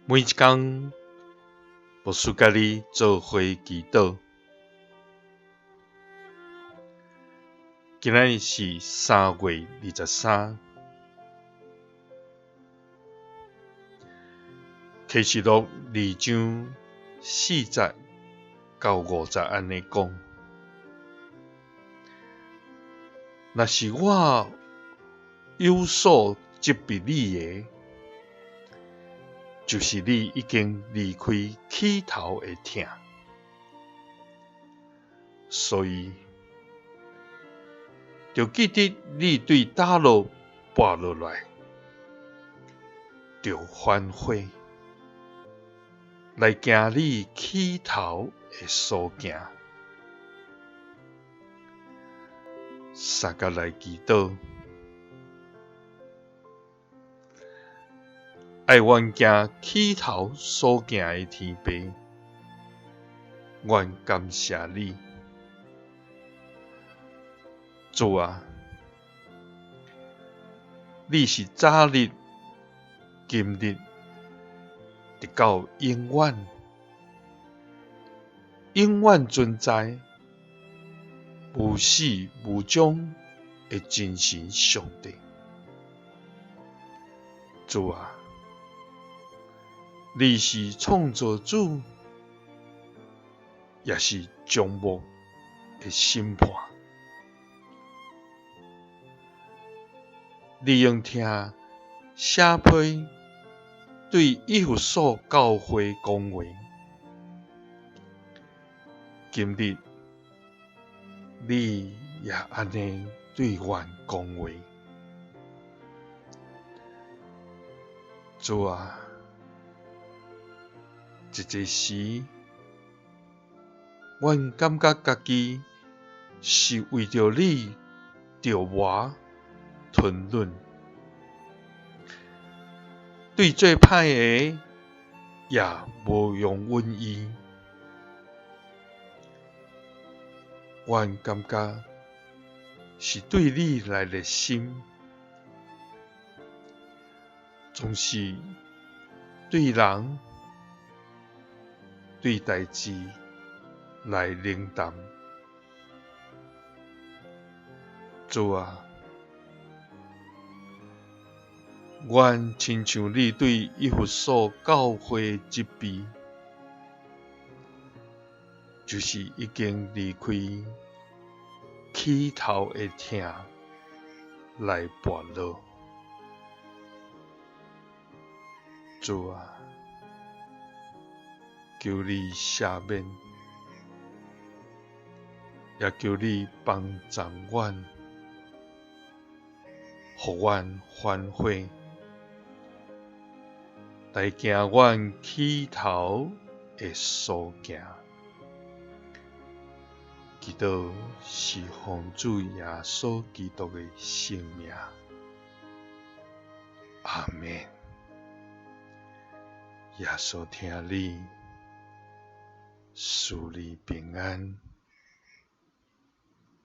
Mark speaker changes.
Speaker 1: 每一工，牧師佮你做伙祈禱。今仔日是3月23，啟示錄2章4節到5節按呢講：若是我有所責備你的，就是你已經離開起頭的疼，所以著記得你對佗落跋落來，著反悔，來行你起頭的所行。相佮來祈禱。愛阮行起頭所行的天父，阮感謝你，主啊，你是昨日、今日，直到永遠、永遠存在、無始無終的真神上帝。主啊，你是創造主，也是眾物的審判。你用聽寫批對以弗所教會講話，今日你也按呢對阮講話。主啊，一濟時，阮感覺家己是為著你著磨吞忍，對做歹的也無容忍伊。阮感覺是對你來熱心，總是對人、對代誌來冷淡。主啊，阮親像你對以弗所教會責備，就是已經離開起頭的疼來跋落。主啊，求你赦免，也求你幫助阮，予阮反悔，來行阮起頭的所行。祈禱是奉主耶穌基督的聖名。阿們。耶穌疼你，賜你平安。